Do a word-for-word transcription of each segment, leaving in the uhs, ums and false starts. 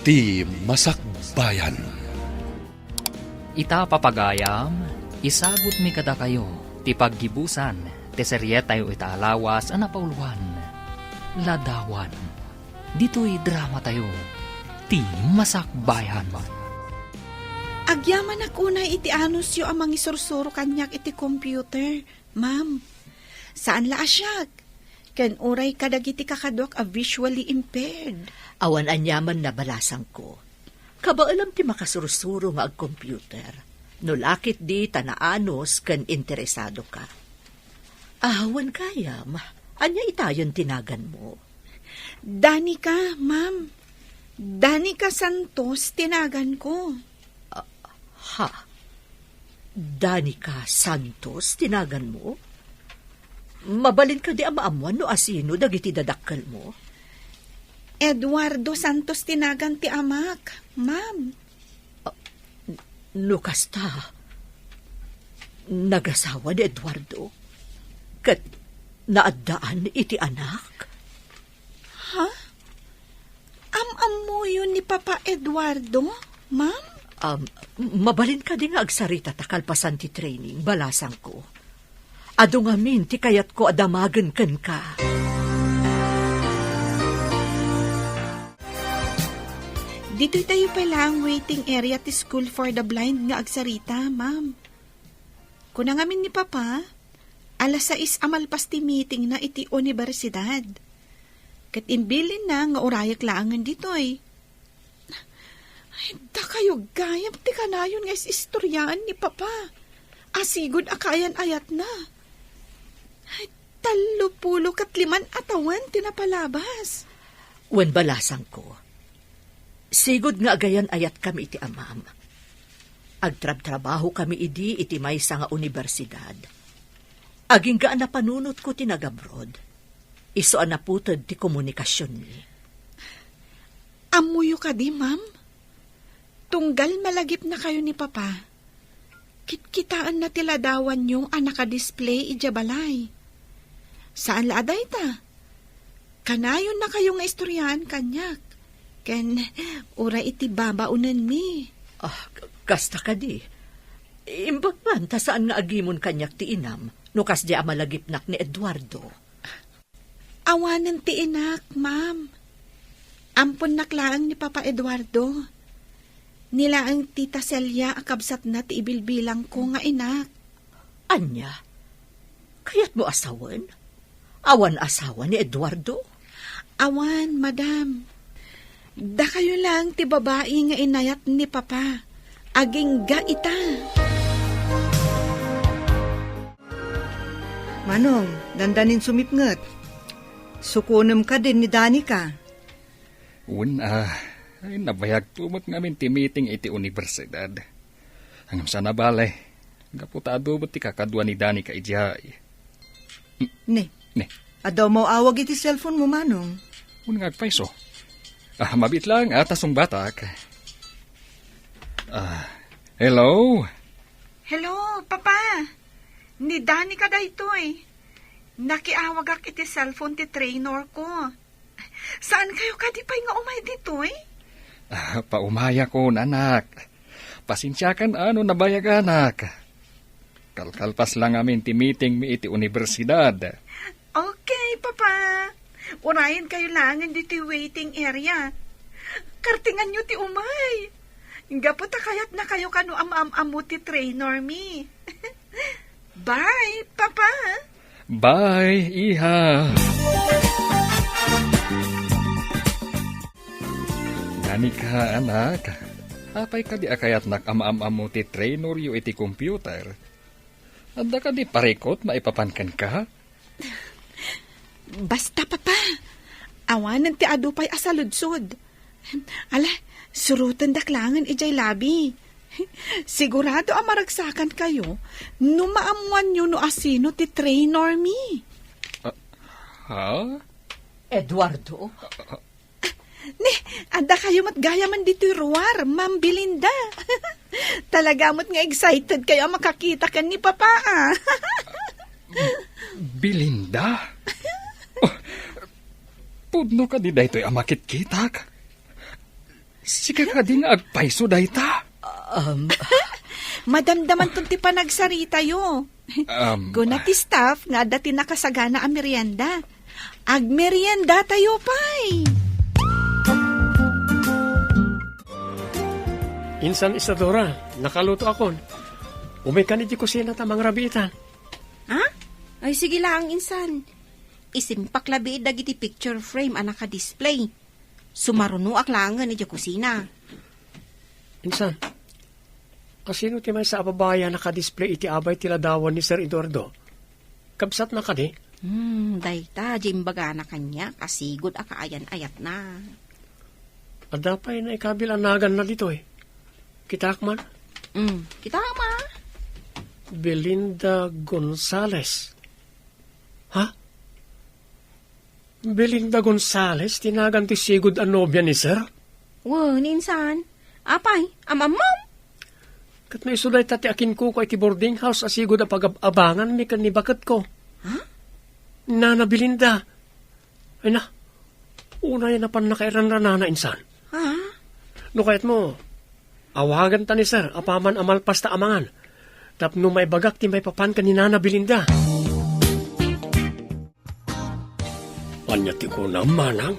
Ti Masakbayan. Ita, papagayam, isagutmi kadakayo ti paggibusan ti serietayo ita a lawas a napauloan, Ladawan. Ditoy dramatayo, Ti Masakbayan. Agyamanak unay iti anusyo a mangisursuro kaniak iti computer, ma'am. Saan la a siak, ken uray kadagiti kakaduak a visually impaired. Awan aniaman a balasangko. Kabaelam ti makasursuro nga agcomputer, no la ketdi ta naanus ken interesado ka. Ah, wen gayam, ania itayen ti naganmo? Danica, ma'am. Danica Santos ti naganko. Ah, ha? Danica Santos ti naganmo? Mabalin kadi a maammuan no asino dagiti dadakkelmo? Eduardo Santos ti nagan ti amak, ma'am. Ah, n-, no kasta, nagasawa ni Eduardo? Ket naaddaan iti anak? Ha? Am-ammoyo ni Papa Eduardo, ma'am? Um, mabalin kadi nga agsarita ta kalpasan ti training, balasangko? Adu ngamin ti kayatko a damagen kenka. Ditoy tayo pay laeng waiting area ti School for the Blind nga agsarita, ma'am. Kuna ngamin ni Papa, alas sais a malpas ti meetingna iti universidad. Ket imbilinna nga urayek laengen ditoy. Ay, dakayo gayam ti kanayon nga is-istoriaan ni Papa. Asigud a kaayan-ayatna. Ay, tallo pulo ket liman a tawen ti napalabas. Wen, balasangko, sigud nga agayan-ayatkami iti amam. Agtrabtrabahokami idi iti maysa nga universidad. Agingga a napanunotko ti nagabroad. Isu a naputed ti komunikasionmi. Ammoyo kadi, ma'am? Tunggal malagipnakayo ni Papa, kitkitaenna ti ladawanyo a nakadisplay idiay balay. Saan la a dayta, kanayonnakayo nga istoriaan kaniak, ken uray iti babaonenmi. Ah, k-, kasta kadi. Imbag man ta saan nga agimon kaniak ti inam no kasdi a malagipnak ni Eduardo. Awanen ti inak, ma'am. Amponnak laeng ni Papa Eduardo. Ni laeng Tita Celia a kabsatna ti ibilbilangko nga inak. Ania? Kayatmo a sawen? Awan asawa ni Eduardo? Awan, madam. Dakayo laeng ti babai nga inayat ni Papa. Agingga ita. Manong, dandanin sumipnget. Sukonem kadin ni Danica. Wen, ah, ay, nabayagto met ngamin ti meeting iti universidad. Ngem saan a bale, gapu ta adu met ti kakadua ni Danica idiay. Ne. Ne. Adda umaw-awag iti cellphone mo, Manong. Wen nga agpayso. Ah, mabiit laeng a ta sungbatak. Ah, hello? Hello, Papa. Ni Danica daytoy. Nakiawagak iti cellphone ti trainer ko. Saan kayo kadi pay nga umay ditoy? Ah, paumayakon, anak. Pasensiakan a no nabayaganak. Kalkalpas la ngamin ti meetingmi iti universidad. Okay, Papa. Unayen kayo laengen ditoy waiting area. Kartinganyo ti umay. Gapu ta kayatnakayo kano am-am-ammo ti trainermi. Bye, Papa. Bye, iha. Danica, anak. Apay kadi a kayatnak a maam-ammo ti traineryo iti computer? Adda kadi parikut maipapan kenka? Basta, Papa. Awanen ti adu pay a saludsod. Ala, surotendak laengen idiay lobby. Sigurado a maragsakan kayo no maammoanyo no asino ti trainermi. Ah, ha? Eduardo? Ne, adda kayo met gayamen ditoy ruar, Ma'am Belinda. Talaga met nga excited kayo a makakita ken ni Papa, ah. Belinda? Oh, pudno kadi daytoy a makitkitak? Sika kadi nga agpayso dayta? Um, madamdamanton ti panagsaritayo. Um, Kuna ti staff nga adda ti nakasagana a merienda. Agmeriendatayo pay. Insan Isadora, nakalutoakon. Umay kan iti kusina ta mangrabiitan. Ha? Ay, sige lang, insan. Isimpak labi dagiti picture frame a naka-display. Sumarunoak laengen idiay kusina. Insan, asino ti maysa a babai a naka-display iti abay ti ladawan ni Sir Eduardo? Kabsatna kadi? Hmm, dayta, di imbagana kaniak a sigud a kaayan-ayatna. Adda pay naikabil a naganna ditoy. Kitaak man. Hmm, kitaak man. Belinda Gonzales. Ha? Belinda Gonzales ti nagan ti sigud a nobia ni Sir? Wen, insan. Apay, amammom? Ket no isu dayta ti akinkukua iti boarding house a sigud a pagab-abanganmi ken ni baketko. Ha? Nana Belinda. Ay na, unay a napan nakairanranana insan. Ha? No kayatmo, awagenta ni Sir apaman a malpasta a mangan. Tapno maibagak ti maipapan ken ni Nana Belinda. Ania ti kunam, manang?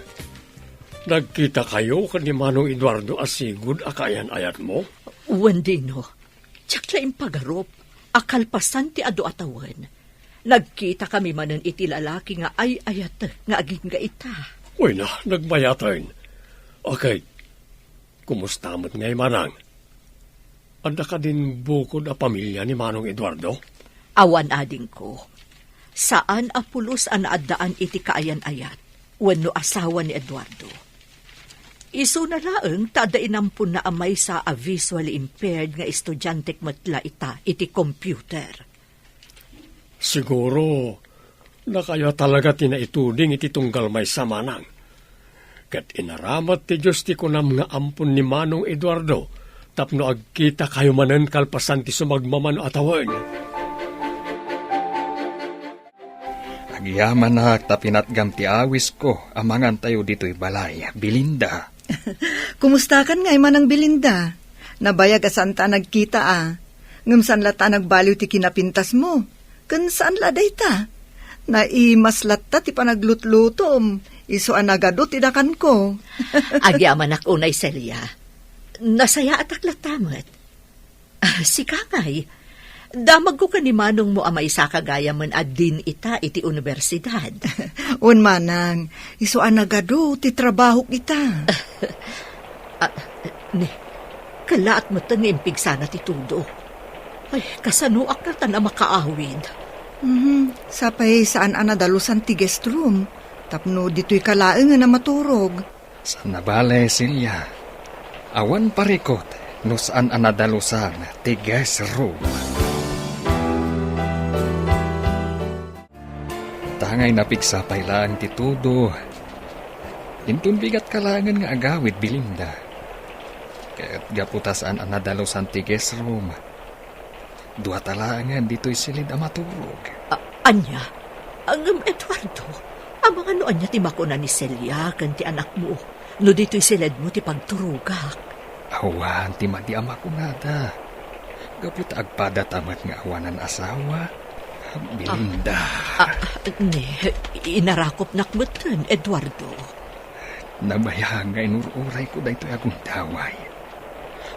Nagkitakayo ken ni Manong Eduardo a sigud a kaayan-ayatmo? Wen, Dino. Diak la impagarup a kalpasan ti adu a tawen, nagkitakami manen iti lalaki nga ay-ayatek nga agingga ita. Uy na, nagmayaten. Okay. Kumusta met ngay, manang? Adda kadin bukod a pamilia ni Manong Eduardo? Awan, adingko. Saan a pulos a naaddaan iti kaayan-ayat wenno asawa ni Eduardo. Isuna laeng ta adda inamponna a maysa a visually impaired nga estudiantek met la ita iti computer. Siguro, nakayo talaga ti naituding iti tunggal maysa, manang. Ket inaramat ti Dios ti kunam nga ampon ni Manong Eduardo tapno agkitakayo manen kalpasan ti sumagmamano a tawen. Agyamanak ta pinatgam ti awisko a mangantayo ditoy balay, Belinda. Kumustakan ngay, Manang Belinda? Nabayag a saanta a nagkita a. Ngem saan latta a nagbaliw ti kinapintasmo. Ken saan la dayta. Naimas latta ti panaglutlutom. Isu a nagadu ti dakanko. Agyamanak unay, Celia. Nasayaatak latta met. Ah, sika ngay. Damagko ken ni manongmo a maysaka gayamen a dean ita iti universidad. Wen, manang, isu a nagadu ti trabahok ita. Ah, ne, kallaat metten nga impigsana ti tudo. Ay, kasanoak ngatan a makaawid? Mhm, sapay saan a nadalusan ti guest room, tapno ditoyka laengen a maturog. Saan a bale, Celia. Awan parikut no saan a nadalusan ti guest room. Tangay napigsa pay laeng ti tudo. Inton bigat ka laengen nga agawid, Belinda. Ket gapu ta saan a nadalusan ti guest room, duata laengen ditoy siled a maturog. A-, ania? Ngem, Eduardo, amangan no ania ti makuna ni Celia ken ti anakmo no ditoy siledmo ti pagturogak? Awan ti madi a makunada. Gapu ta agpadata met nga awanan asawa, Belinda. Ah, ah, ne, inarakopnak metten, Eduardo. Nabayag nga inur-urayko daytoy a gundaway.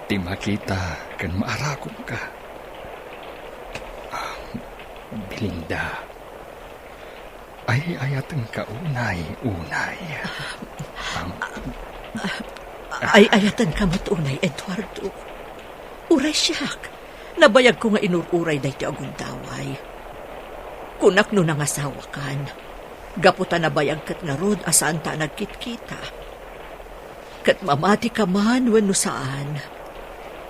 Ti makita ken maarakopka. Ah, Belinda, ay-ayatenka unay, unay. Am- Ay-ayatenka met unay, Eduardo. Uray siak, nabayagko nga inur-uray daytoy a gundaway. Kunak no nangasawakan, gapu ta nabayag ket ngarud a saanta a nagkitkita. Ket mamati ka man wenno saan,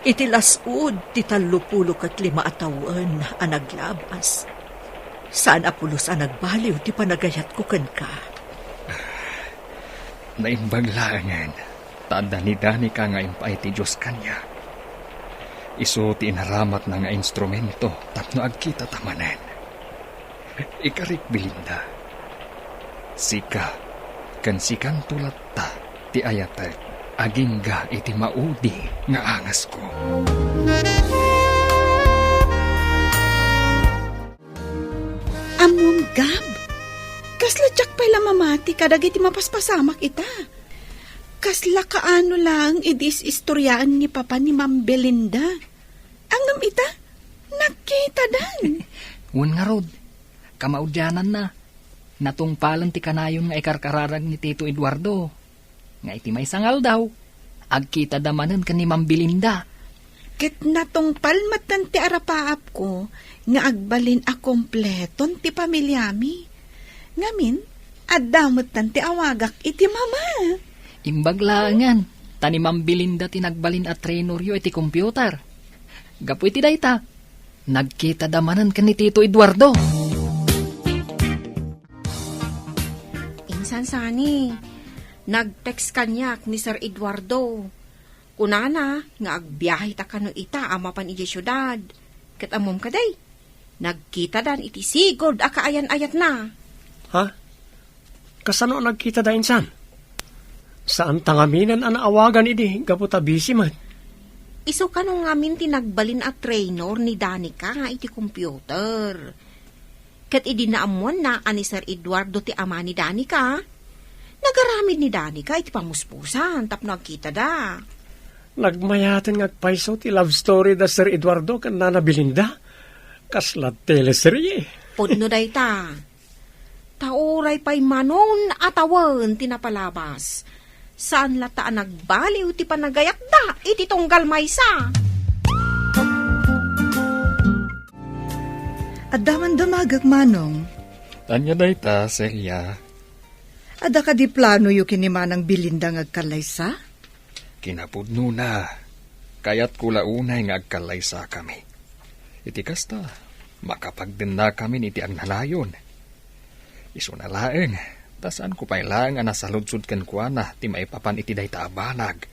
iti las-ud ti tallopulo ket lima a tawen a naglabas, saan a pulos a nagbaliw ti panagayatko kenka. Naimbag laengen ta adda ni Danica nga impaay ti Dios kaniak. Isu ti inaramatna nga instrumento tapno agkitata manen. Ikarik, Belinda. Sika, ken sikanto latta ti ayatek. Agingga iti maudi nga angasko. Ammom, Gab, kasla diak pay la mamati kadagiti mapaspasamak ita. Kasla kaano laeng idi is-istoriaan ni Papa ni Ma'am Belinda. Ngem ita, nagkitadan. Wen ngarud, kamaudiananna, natungpalen ti kanayon nga ikarkararag ni Tito Eduardo. Nga iti maysa nga aldaw, agkitada manen ken ni Ma'am Belinda. Ket natungpal metten ti arapaapko nga agbalin a kompleton ti pamiliami. Ngamin, adda metten ti awagak iti mama. Imbag laengen, ta ni Ma'am Belinda ti nagbalin a traineryo iti computer. Gapu iti dayta, nagkitada manen ken ni Tito Eduardo. Insan sani, nag-text kaniak ni Sir Eduardo. Kunana nga agbiaheta kano ita a mapan idiay siudad. Ket ammom kadi, nagkitadan iti sigud a kaayan-ayatna. Ha? Kasano a nagkitada insan? Saanta ngaminen a naawagan idi gapu ta busy met. Isu kano ngamin ti nagbalin a trainer ni Danica iti computer. Ket idi naammoanna a ni Sir Eduardo ti ama ni Danica, nagaramid ni Danica iti pamuspusan tapno agkitada. Nagmayaten nga agpayso ti love story da Sir Eduardo ken Nana Belinda. Kasla teleserye. Pudno dayta. Ta uray pay Manong a tawen ti napalabas, saan latta a nagbaliw ti panagayatda iti tunggal maysa. Adda man damagek, Manong. Ania dayta, Celia? Adda kadi planoyo ken ni Manang Belinda nga agkallaysa? Kinapudnona, kayatko la unay nga agkallaysakami. Iti kasta, makapagdennakamin iti agnanayon. Isuna laeng, ta saanko pay laeng a nasaludsod kenkuana ti maipapan iti dayta a banag.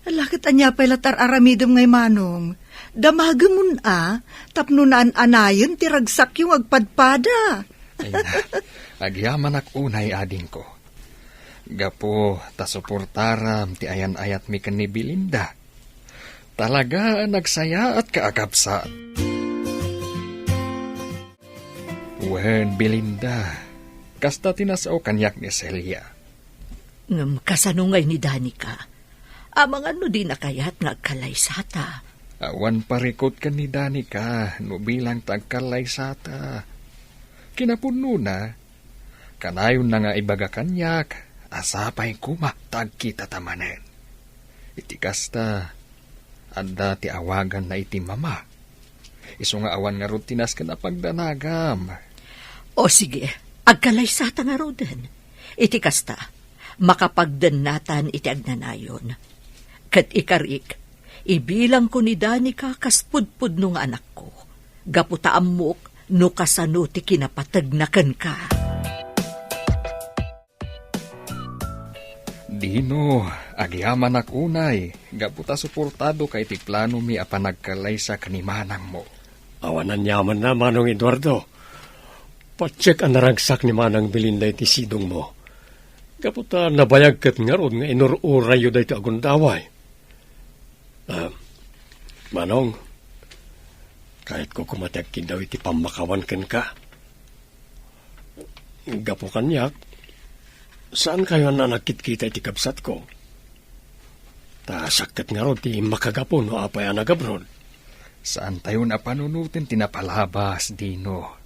Ala, ket ania pay la ti ar-aramidem ngay, Manong? Damagemon a, tapno naan-anayen ti ragsakyo nga agpadpada. Ay na, agyamanak unay, adingko. Gapu ta suportaram ti ayan-ayatmi ken ni Belinda. Talaga a nagsayaatka a kabsat. Wen, Belinda, kasta ti nasao kaniak ni Celia. Ngem kasano ngay ni Danica? Amangan no dina kayat nga agkallaysata. Awan parikut ken ni Danica no bilang ta agkallaysata. Kinapudnona, kanayonna nga ibaga kaniak a sapay koma ta agkitata manen. Iti kasta, adda ti awaganna iti mama. Isu nga awan ngarud ti nasken a pagdanagam. O sige, agkallaysata ngaruden. Iti kasta, makapagdennatan iti agnanayon. Ket ikarik, ibilangko ni Danica kas pudpudno nga anakko, gapu ta ammok no kasano ti kinapategna kenka. Dino, agyamanak unay, gapu ta suportadoka iti planomi a panagkallaysa ken ni manangmo. Awan aniamanna, Manong Eduardo. Patiek a naragsak ni Manang Belinda iti sidongmo. Gapu ta nabayag ket ngarud nga inur-urayyo daytoy a gundaway. Ah, Manong, kayatko koma ti agkiddaw iti pammakawan kenka. Gapu kaniak, saankayo a nagkitkita iti kabsatko. Ta sakket ngarud ti makagapu no apay a nagabrod. Saantayon a panunoten ti napalabas, Dino.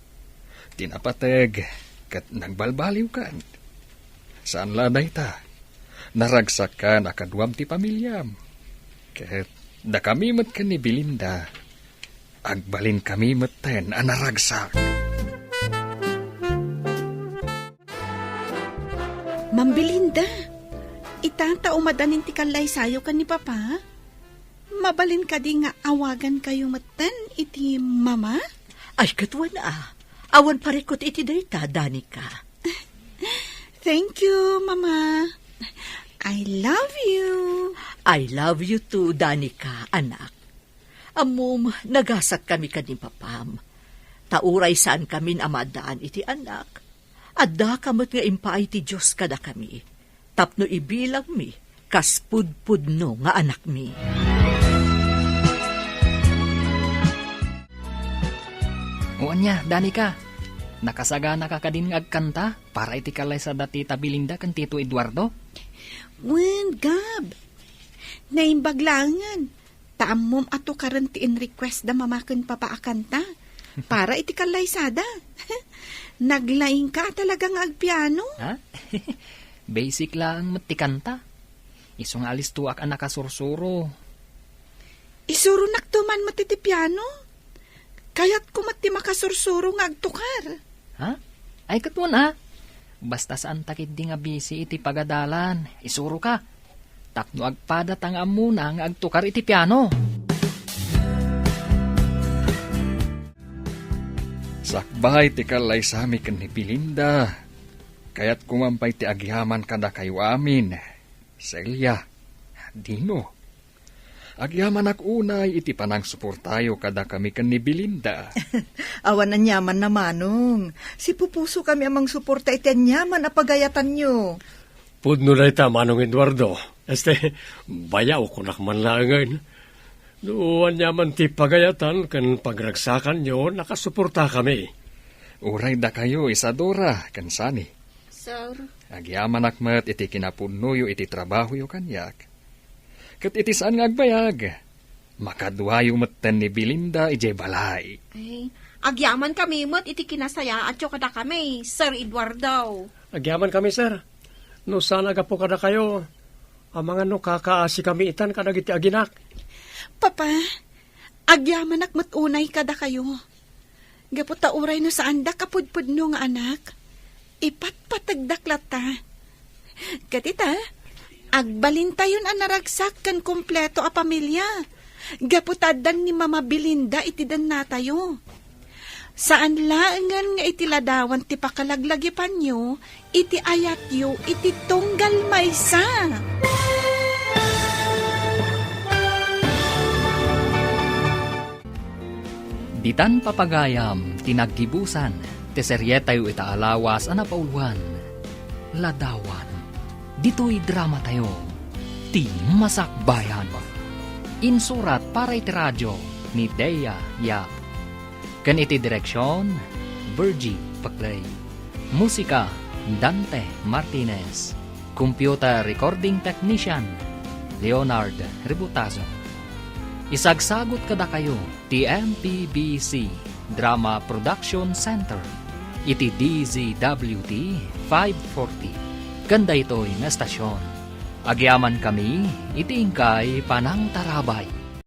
Ti napateg ket nagbalbaliwkan. Saan la dayta. Naragsakkan a kaduam ti pamiliam. Ket dakami met ken ni Belinda, agbalinkami metten a naragsak. Ma'am Belinda, ita ta umadanin ti kallaysayo ken ni Papa, mabalin kadi nga awagankayo metten iti Mama? Ay, ket wen a. Awan parikut iti dayta, Danica. Thank you, Mama. I love you. I love you too, Danica, anak. Ammom, nagasakkami ken ni Papam. Ta uray saankamin a maaddaan iti anak, addaka met nga impaay ti Dios kadakami, tapno ibilangmi kas pudpudno nga anakmi. O ania, Danica, nakasaganaka kadin nga agkanta para iti kallaysada ti Tita Belinda ken Tito Eduardo? Wen, Gab. Naimbag laengen. Ta ammom a tukaren ti in-request da mama ken papa a kanta para iti kallaysada. Naglaingka a talaga nga agpiano. Ha? Basic laeng met ti kanta. Isu nga alistoak a nakasursuro. Isuronakto man met iti piano. Kayatko met ti makasursuro nga agtukar. Ha? Ay, ket wen a. Basta saanta ketdi nga busy iti pagadalan, isuroka. Tapno agpadata nga ammona nga agtukar iti piano. Sakbay ti kallaysami ken ni Belinda, kayatko man pay ti agyaman kadakayo amin, Celia, Dino. Agyamanak unay iti panangsuportayo kadakami ken ni Belinda. Awan aniaman a manong. Sipupusokami a mangsuporta iti aniaman a pagayatanyo. Pudno dayta, Manong Eduardo. Este, bayaw kunak man laengen. No aniaman ti pagayatan ken pagragsakanyo, nakasuportakami. Uray dakayo, Isadora ken Sunny. Sir. Agyamanak met iti kinapudnoyo iti trabahoyo kaniak. Ket iti saan nga agbayag, makaduayo metten ni Belinda idiay balay. Ay, agyamankami met iti kinasayaatyo kadakami, Sir Eduardo. Agyamankami, sir. No saan a gapu kadakayo, amangan no kakaasikami itan kadagiti aginak. Papa, agyamanak met unay kadakayo. Gapu ta uray no saandak a pudpudno nga anak, ipatpategdak latta. Ket ita, agbalintayon a naragsak ken kompleto a pamilia. Gapu ta addan ni Mama Belinda iti dennatayo. Saan laengen nga iti ladawan ti pakalaglagipanyo iti ayatyo iti tunggal maysa. Ditan papagayam ti naggibusan ti serietayo ita a lawas a napauluan, Ladawan. Ditoy dramatayo, Ti Masakbayan. Insurat para iti radio ni Dea Yap. Ken iti direksion, Virgie Paclay. Musika, Dante Martinez. Computer recording technician, Leonard Ributazo. Isagsagut kadakayo ti M P B C Drama Production Center iti D Z W T five forty. Ken daytoy nga estasion, agyamankami iti inkay panangtarabay.